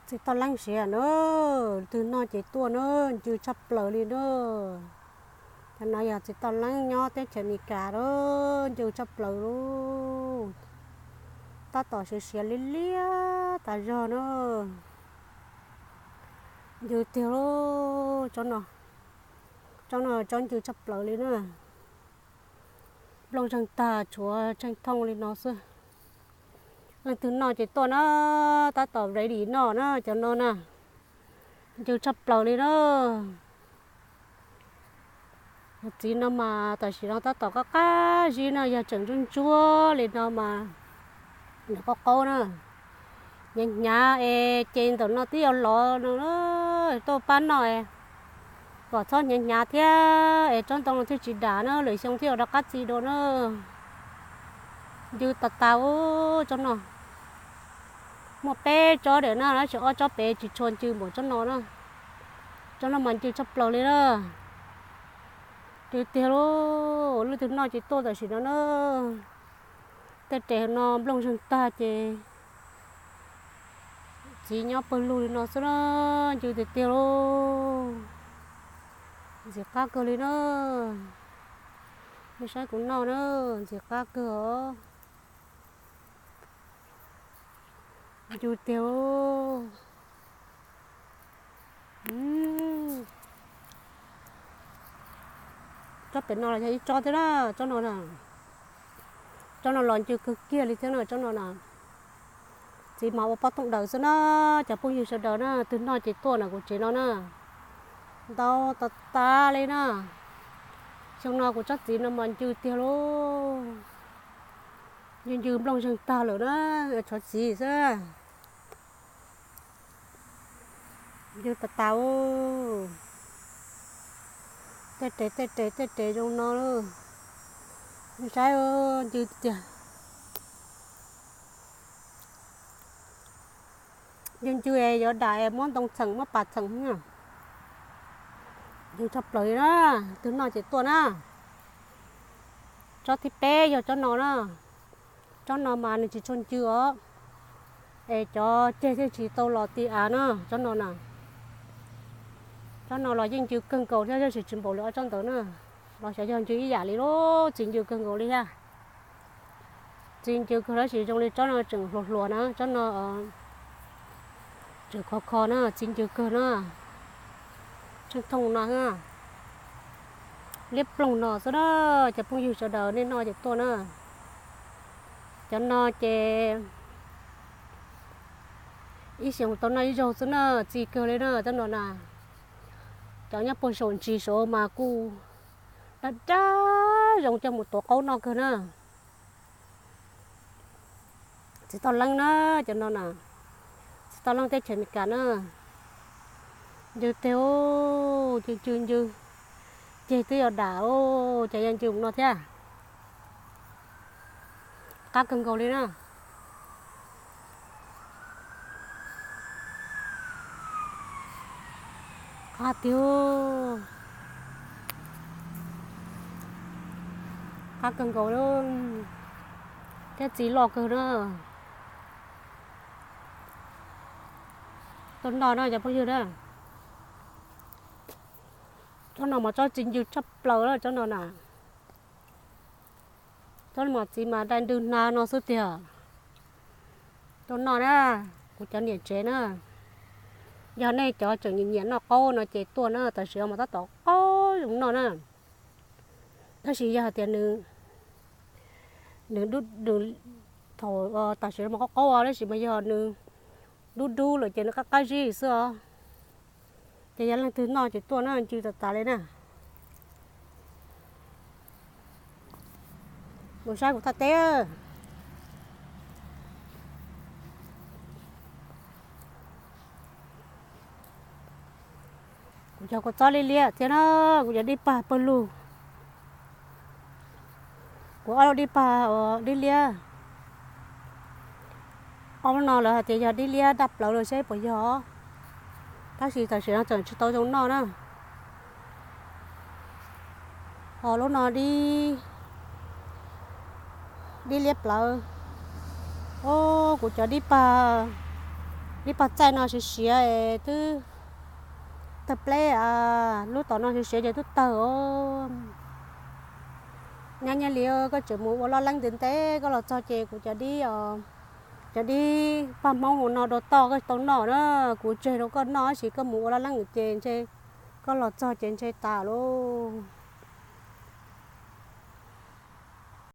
Txiv Toj Leeb siav na, twg noj ces tuaj na, ncw tshaj plaws li na. Cov no yog Txiv Toj Leeb nyob teb chaws Amelikas na, ncw tshaj plaws lauj. Tab tom siav siav liab liab tas zog na. Ncw tiag lauj, tsob no, tsob no tsob ncw tshaj plaws li na. Nplooj zeeg tag tshuav tsheej thooj li no xwb. Leej twg noj ces tuaj na, tab tom ready noj na, cov no na. Ncw tshaj plaws li na. Txiv no mas tam sim no tab tom qab qab zib na, yog tseem ntsuab ntsuab li no mas nws qaub qaub na. Hnyav hnyav es ces ntawm no twb yuav lov no, tuaj pab noj es kom txhob hnyav hnyav thiab es tsob ntoo no thiaj tsis dam na, lwm xyoo thiaj yuav rov qab txi dua na. Ncw tas tas ub tsob no. Muaj peb tsob diam na, tab sis ob tsob pem tsis tshua ncw npaum tsob no na. Tsob no mas ncw tshaj plaws li na. Ncw tiag lauj, leej twg noj ces tuaj tam sim no na. Tej res no nplooj zeeg tag ces txiv nyob pawg lug li no xwb na, ncw tiag tiag lauj. Ntxim qab kawg li na. Nej saib kuv noj na, ntxim qab kawg os. Ncw tiag. Tsob pem no los yog ib tsob thiab na, tsob no na. Tsob no los ncw kawg kiag li thiab na, tsob no na. Txiv mas ua pob tooj daws xwb na, cov phooj ywg sawv daws na, twg noj ces tuaj ntawm kuv tsev no na. Ntau tas tas li na. Xyoo no kuv tsob txiv no mas ncw tiag lauj. Ncw ncw nplooj zeeg tag lawm na, tshuav txiv xwb. Ncw tas tas. Tej res tej res tej res zoo no. Nej saib, ncw tiag. Ncw ncw es yuav dam es muab ntoo txheem muab pas txheem. Ncw tshaj plaws li na, twg noj ces tuaj na. Tsob thib peb yog tsob no na. Tsob no mas nws tsis tshua ncw os, es cov ceg thiaj tsis tau los ti av na, tsob no na. Tsob no los yeej ncw kawg nkaus thiab, tab sis tsis npaum li ob tsob ntawd na. Los xyov yog ncw ib yam li lauj, txiv ncw kawg nkaus li thiab. Txiv ncw kawg tab sis zoo li tsob no tseem hluas hluas na, tsob no tseem khov kho na, txiv ncw kawg na. Tsheej thooj no, liab ploog no xwb na, cov phooj ywg sawv daws nej noj ces tuaj na. Cov no ces ib xyoos tau noj ib zaug xwb na, txi kawg li na, tsob no na. Cov nyob puag saum ntsis saud mas kuj dab dab zoo coj mus tuav qaub noj kawg na. Txiv Toj Leeb na, cov no na, Txiv Toj Leeb teb chaws Amelikas na. Ncw tiag, ncw ncw ncw, ceg twb yuav dam, cov yog ncw mus no thiab. Qab kawg nkaus li na. Qab tiag, qab kawg nkaus li, thiab txiv loj kawg na. Tuaj noj no cov phooj ywg na. Tsob no mas tsob txiv ncw tshaj plaws na, tsob no na. Tsob no mas txiv mas dai ntws hnav no xwb tiag. Tuaj noj na, kuv cov niam tsev na. Yog nej cov tseem nyiam nyiam noj qaub no ces tuaj na, tam sim no mas tab tom qaub zoo noj na. Tab sis yog hais tias nws, nws dub, nws, thaum tam sim no mas qaub qaub os, tab sis mas yog nws dub dub lawm ces nws qab qab zib xwb os. Ces yog leej twg noj ces tuaj na, ncw tas tas li na. Mus saib kuv thaj teb. Kuv cov kua txob liab liab thiab na, kuv cov dib pag pawg lug. Kuv ob lub dib pag uas dib liab. Ob lub no lawv hais tias yog dib liab daj plaws los seb puas yog, tab sis tam sim no tseem tsis tau zoo noj na. Ho lub no dib, dib liab plawv. Os, kuv cov dib pag Dib pog txaij no siav siav es twb tawg pleb, lub tom no siav siav ces twb tawg os. Nyab Nyiaj Lis, koj tseem mus ua laj leeb ntev ntev, koj los txog ces kuv cov dib, cov dib paj Hmoob hauv no rau toj koj tau noj na. Kuv tseg rau koj noj, tab sis koj mus ua laj leeb ces ntshe koj los txog ces ntshe tas lauj.